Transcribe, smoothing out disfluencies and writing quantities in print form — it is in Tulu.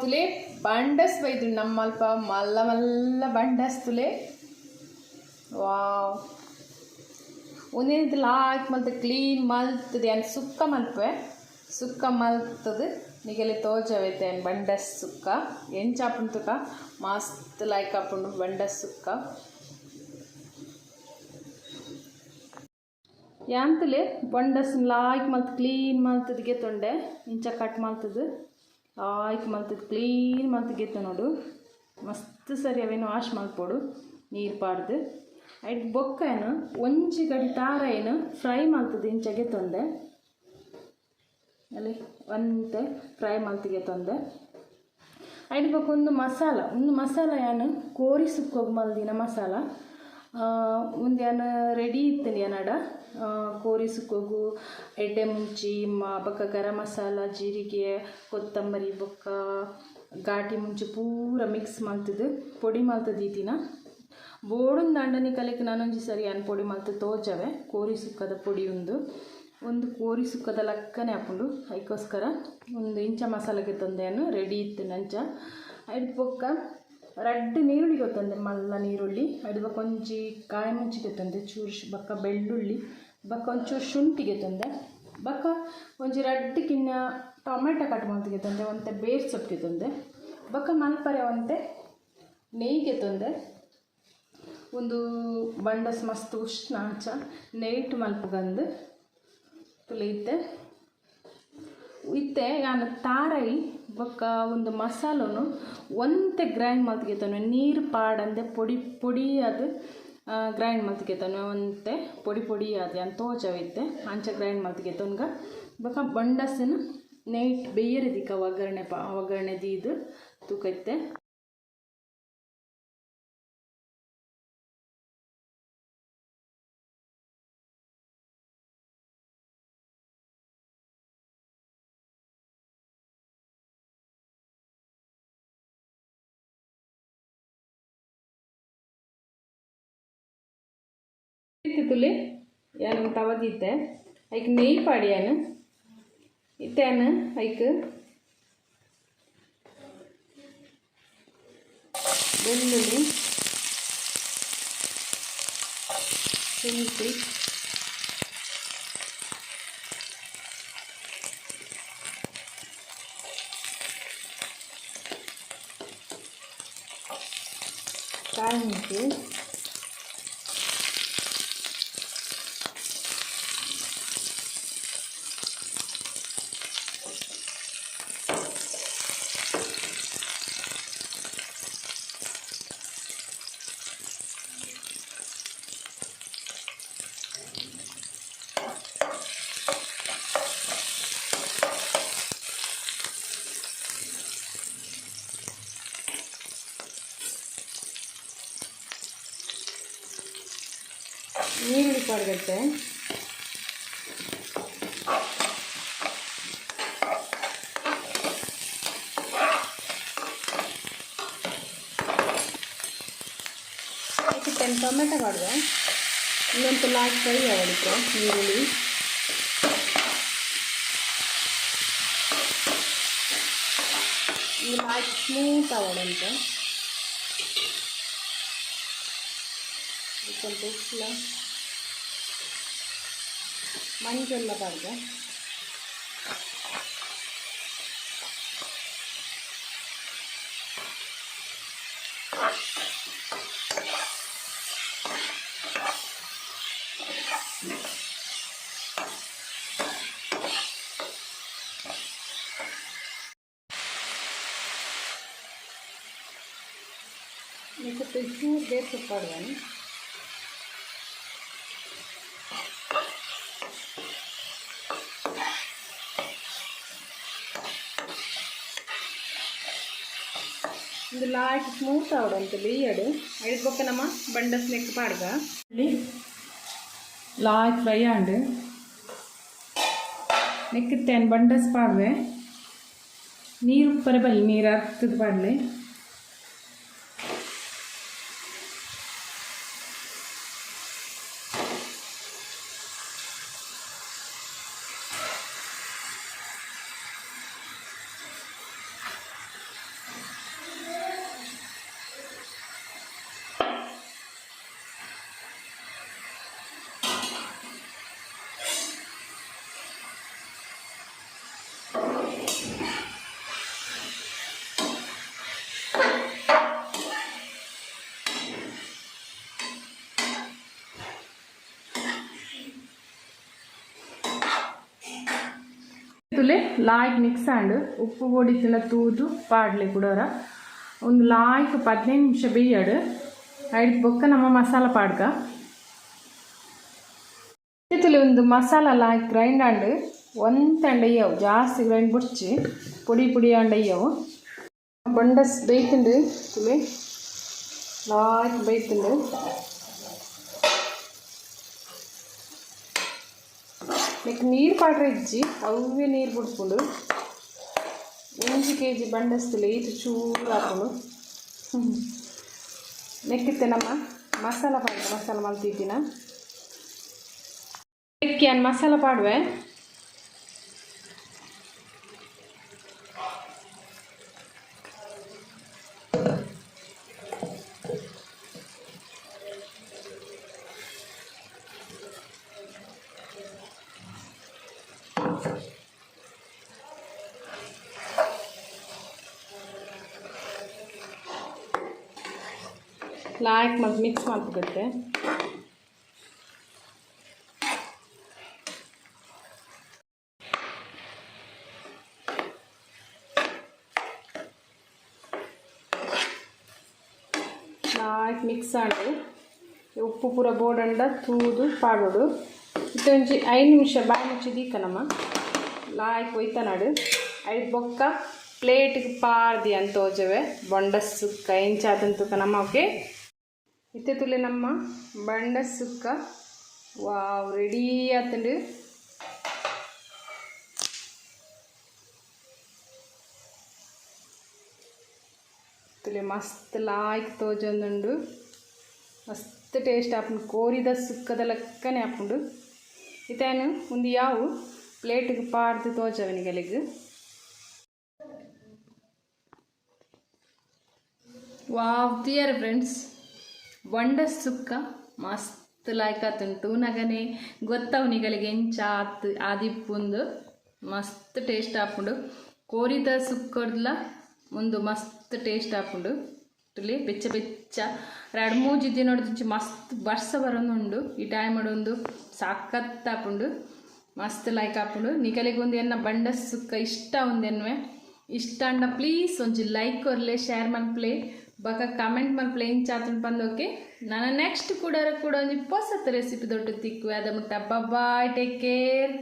ತುಲೆ ಬಂಡಸ್ ಬೈದು ನಮ್ಮಲ್ಪ ಮಲ್ಲ ಮಲ್ಲ ಬಂಡಸ್ ತುಲೆ. ವಾವ್, ಒಂದೇನಿತ್ತು ಲಾಯ್ಕ್ ಮಲ್ತ್ ಕ್ಲೀನ್ ಮಲ್ತದೆ ಅನ್ ಸುಕ್ಕ ಮಲ್ಪೆ. ಸುಕ್ಕ ಮಲ್ತದು ನಿಗಲಿ ತೋಜವೈತೆ ಅನ್ ಬಂಡಸ್ ಸುಕ್ಕ ಎಂಚಾಪುಂಡು ತುಕ ಮಸ್ತ್ ಲಾಯ್ಕ್ ಆಪುಂಡು ಬಂಡಸ್ ಸುಕ್ಕ. ಯಾಂತುಲೆ ಬಂಡಸ್ ಲಾಯ್ಕ್ ಮಲ್ತ್ ಕ್ಲೀನ್ ಮಲ್ತದ ಗೆತ್ತೊಂಡೆ. ಇಂಚ ಕಟ್ ಮಲ್ತದು ಲಾಯ್ಕ್ ಮಲ್ತದ ಕ್ಲೀನ್ ಮಲ್ತ್ ಗೆತ್ತೊನೊಡು. ಮಸ್ತ್ ಸರಿ ಅವೇನು ವಾಶ್ ಮಲ್ಪೊಡು ನೀರು ಪಾಡ್ದು. ಐಟ್ ಬೊಕ್ಕ ಏನು ಒಂಜಿ ಗಡಿ ತಾರಾಯಿನ ಫ್ರೈ ಮಲ್ತದು ಇಂಚ ಗೆತ್ತೊಂದೆ. ಅಲ್ಲಿ ಒಂತೆ ಫ್ರೈ ಮಲ್ತ್ ಗೆತ್ತೊಂದೆ. ಐಟ್ ಬೊಕ್ಕ ಒಂದು ಮಸಾಲ, ಒಂದು ಮಸಾಲ ಯಾನ್ ಕೋರಿ ಸುಕ್ಕೋಗ್ ಮಲ್ದಿನ ಮಸಾಲ. ಉಂದು ಯಾನ್ ರೆಡಿ ಇತ್ತುಂಡು ಎನ್ನಡ. ಕೋರಿ ಸುಕ್ಕೋಗು ಎಡ್ಡೆ ಮುಂಚಿ ಬೊಕ್ಕ ಗರಂ ಮಸಾಲ, ಜೀರಿಗೆ, ಕೊತ್ತಂಬರಿ ಬೊಕ್ಕ ಘಾಟಿ ಮುಂಚಿ ಪೂರ ಮಿಕ್ಸ್ ಮಲ್ತದು ಪೊಡಿ ಮಲ್ತದು ದೀತಿನ. ಬೋಡುಂದಾಂಡ ನಿಕಲೆಗ್ ನಾನೊಂಜಿ ಸರಿ ಯಾನ್ ಪೊಡಿ ಮಲ್ತ್ ತೋಜವೆ. ಕೋರಿ ಸುಕ್ಕದ ಪೊಡಿ ಉಂದು ಒಂದು ಕೋರಿ ಸುಕ್ಕದ ಲಕ್ಕನೆ ಆಪುಂಡು. ಐಕೋಸ್ಕರ ಒಂದು ಇಂಚ ಮಸಾಲೆಗೆ ತಂದೆಯನ್ನು ರೆಡಿ ಇತ್ತು ಅಂಚ. ಐಟ್ ಬೊಕ್ಕ ರಡ್ಡ್ ನೀರುಳ್ಳಿ ಗೊತ್ತಂದೆ ಮಲ್ಲ ನೀರುಳ್ಳಿ. ಐಟ್ ಬೊಕ್ಕ ಒಂಜಿ ಕಾಯಿ ಮುಂಚಿ ಗೆತ್ತೊಂದೆ ಚೂರು, ಬೊಕ್ಕ ಬೆಳ್ಳುಳ್ಳಿ, ಬೊಕ್ಕ ಒಂಚೂರು ಶುಂಠಿ ಗೆತ್ತೊಂದೆ, ಬೊಕ್ಕ ಒಂಜಿ ರಡ್ಡ್ ಕಿನ್ನ ಟೊಮೆಟೊ ಕಟ್ ಮಲ್ತ್ ಗೆತ್ತೊಂದೆ, ಒಂತೆ ಬೇರ್ ಸೊಪ್ಪು ಗೆತ್ತೊಂದೆ, ಬೊಕ್ಕ ಮಲ್ಪರೆ ಒಂತೆ ನೆಯ್ಯಿ ಗೆತ್ತೊಂದೆ. ಒಂದು ಬಂಡಸ್ ಮಸ್ತ್ ಉಷ್ಣ ಅಂಚ ನೆಯ್ಟ್ ಮಲ್ಪುಗಂದು ತುಲೆ ಇತ್ತೆ. ಇತ್ತೆ ಯಾನ್ ತಾರೈ ಬೊಕ್ಕ ಒಂದು ಮಸಾಲನು ಒಂತೆ ಗ್ರೈಂಡ್ ಮಲ್ತ್ ಗೆತ್ತೊನುವೆ. ನೀರು ಪಾಡಂದೆ ಪೊಡಿ ಪೊಡಿ ಆದ್ ಗ್ರೈಂಡ್ ಮಲ್ತ್ ಗೆತ್ತೊನುವೆ. ಒಂತೆ ಪೊಡಿ ಪೊಡಿ ಆದ್ ಯಾನ್ ತೋಜವೆ ಇತ್ತೆ. ಅಂಚ ಗ್ರೈಂಡ್ ಮಲ್ತ್ ಗೆತ್ತೊನ್ಗ ಬೊಕ್ಕ ಬಂಡಸ್ನ್ ನೆಯ್ಟ್ ಬೆಯ್ಯರೆ ದೀಕ ಒಗ್ಗರಣೆ ಒಗ್ಗರಣೆ ದೀದ್ ತೂಕ ಇತ್ತೆ. ತುಲೆ ಯಾನ್ ತವ ದೀತೆ, ಐಕ್ ನೆಯ್ ಪಾಡಿ ಯಾನ್. ಇತ್ತೆ ಯಾನ್ ಐಕ್ ಬೆಳ್ಳುಳ್ಳಿ, ಶುಂಠಿ, ಕಾಯಿ ಮುಂಚಿ, ನೀರುಳ್ಳಿ ಪಾಡ್ಗತ್ತೆ. ಐಕ್ 10 ಟೊಮೆಟೊ ಪಾಡ್ವೆ. ಇನ್ನೊಂದು ಲಾಸ್ಟ್ ಫ್ರೈ ಆವಡಿಕೆ ನೀರುಳ್ಳಿ. ಈ ಲಾಸ್ಟ್ ಸ್ಮೂತ್ ಆವಡಂತ ಸ್ವಲ್ಪ ಉಪ್ಪುಲ ಮಂಜೊಲ್ಲ ಪಾಡ್ದೆ. ನೆಕ್ಕ್ ಚೂರು ಬೇರ್ ಸೊಪ್ಪು ಪಾಡ್ವೆ. ಉಂದು ಲಾಯ್ಕ್ ಸ್ಮೂತ್ ಆವಡಂತ ಬೇಯಡ್. ಐಟ್ ಬೊಕ್ಕ ನಮ ಬಂಡಸ್ ನೆಕ್ ಪಾಡ್ಗ. ಲಾಯ್ಕ್ ಫ್ರೈ ಆಂಡ್. ನೆಕ್ ಇತ್ತೆ ಬಂಡಸ್ ಪಾಡ್ವೆ. ನೀರು ಉಪ್ಪರೆ ಬಲ್ಲಿ, ನೀರು ಅರ್ತದ ಪಾಡ್ಲೆ. ತುಲೆ ಲಾಯ್ಕ್ ಮಿಕ್ಸ್ ಆಂಡ್. ಉಪ್ಪು ಬೋಡಿತ್ತಿನ ತೂದು ಪಾಡ್ಲೆ ಕುಡೋರ. ಒಂದು ಲಾಯ್ಕ್ 15 ನಿಮಿಷ ಬೇಯಡು. ಐಡ್ ಬೊಕ್ಕ ನಮ್ಮ ಮಸಾಲ ಪಾಡ್ಗ. ತುಲೆ ಒಂದು ಮಸಾಲ ಲಾಯ್ಕ್ ಗ್ರೈಂಡ್ ಆಂಡ್. ಒಂತಂಡ ಅಯ್ಯವು, ಜಾಸ್ತಿ ಗ್ರೈಂಡ್ ಬುಡ್ಚಿ, ಪೊಡಿ ಪೊಡಿ ಆಂಡ ಅಯ್ಯವು. ಬಂಡಸ್ ಬೇಯ್ತುಂಡು. ತುಲೆ ಲಾಯ್ಕ್ ಬೇಯ್ತುಂಡು. ನೆಕ್ ನೀರು ಪಾಡ್ರೆ ಇಜ್ಜಿ, ಅವೇ ನೀರು ಬಿಡ್ಕೊಂಡು. 1 ಕೆಜಿ ಬಂಡಸ್ತುಲೆ ಈತು ಚೂರು ಹಾಕೊಂಡು. ನೆಕ್ಕಿತ್ತೆ ನಮ್ಮ ಮಸಾಲ ಪಾಡ್ರೆ. ಮಸಾಲ ಮಲ್ತಿದ್ದಿನ ನೆಕ್ಕಿ ಅನ್ ಮಸಾಲ ಪಾಡುವೆ. ಲಾಯ್ಕ್ ಮತ್ತು ಮಿಕ್ಸ್ ಮಾಡ್ಬೇಕತ್ತೆ. ಲಾಯ್ಕ್ ಮಿಕ್ಸ್ ಆಂಡ್. ಉಪ್ಪು ಪೂರ ಬೋಡಂಡ ತೂದು ಪಾಡೋಡು. ಇತ್ತೆ ಒಂಜಿ 5 ನಿಮಿಷ ಬಾಯಿ ಮುಚ್ಚಿ ದೀಕ. ನಮ್ಮ ಲಾಯ್ಕ್ ಒಯ್ತನಾಡು. ಐದು ಬೊಕ್ಕ ಪ್ಲೇಟ್ಗೆ ಪಾರ್ದಿ ಅಂತ ತೋಜವೆ ಬೊಂಡ ಸುಕ್ಕ ಎಂಚಾತಂತುಕ ನಮ್ಮ. ಓಕೆ, ಇತ್ತೆ ತುಲೆ ನಮ್ಮ ಬಂಡ ಸುಕ್ಕ. ವಾವ್, ರೆಡಿ ಆತಂಡು. ತುಲೆ ಮಸ್ತ್ ಲಾಯ್ಕ್ ತೋಜೊಂದುಂಡು. ಮಸ್ತ್ ಟೇಸ್ಟ್ ಆಪುಂಡು. ಕೋರಿದ ಸುಕ್ಕದ ಲೆಕ್ಕನೆ ಆಪುಂಡು. ಇತ್ತೇನು ಒಂದು ಯಾವು ಪ್ಲೇಟ್ಗೆ ಪಾಡ್ದು ತೋಜವೆ ನಿಗಲಿಗ್. ವಾವ್, ತಿಯರ್ ಫ್ರೆಂಡ್ಸ್, ಬೊಂಡ ಸುಕ್ಕ ಮಸ್ತ್ ಲಾಯ್ಕ್ ಆತುಂಡು. ತೂನಗನೆ ಗೊತ್ತವು ನಿಗಲಿಗೆ ಎಂಚ ಆತ್ ಆದಿಪ್ಪುಂದು. ಮಸ್ತ್ ಟೇಸ್ಟ್ ಆಪುಂಡು. ಕೋರಿದ ಸುಕ್ಕಡ್ಲ ಒಂದು ಮಸ್ತ್ ಟೇಸ್ಟ್ ಆಪುಂಡು. ತುಲಿ ಬೆಚ್ಚ ಬೆಚ್ಚ. 2-3 ದಿನೊಡ್ದಿಂಚಿ ಮಸ್ತ್ ಬರ್ಸ ಬರೊಂದುಂಡು. ಈ ಟೈಮ್ ಒಂದು ಸಖತ್ ಆಪುಂಡು. ಮಸ್ತ್ ಲೈಕ್ ಆಪುಂಡು. ನಿಕಲಿಗೆ ಒಂದು ಎನ್ನ ಬಂಡ ಸುಕ್ಕ ಇಷ್ಟ ಒಂದೆನ್ನುವೆ. ಇಷ್ಟ ಅಂಡ ಪ್ಲೀಸ್ ಒಂಜಿ ಲೈಕ್ ಕೊರ್ಲೆ, ಶೇರ್ ಮನ್ಪುಲೆ, ಬೊಕ ಕಮೆಂಟ್ ಮನ್ಪುಲೆ ಎಂಚ ಆತುಂಡು ಪಂದ್. ಓಕೆ, ನಾನು ನೆಕ್ಸ್ಟ್ ಕೂಡ ಕೂಡ ಒಂಜಿ ಪೊಸತ್ ರೆಸಿಪಿ ದೊಟ್ಟು ತಿಕ್ಕುವೆ. ಅದ ಮುಟ್ಟ ಬಾಯ್, ಟೇಕ್ ಕೇರ್.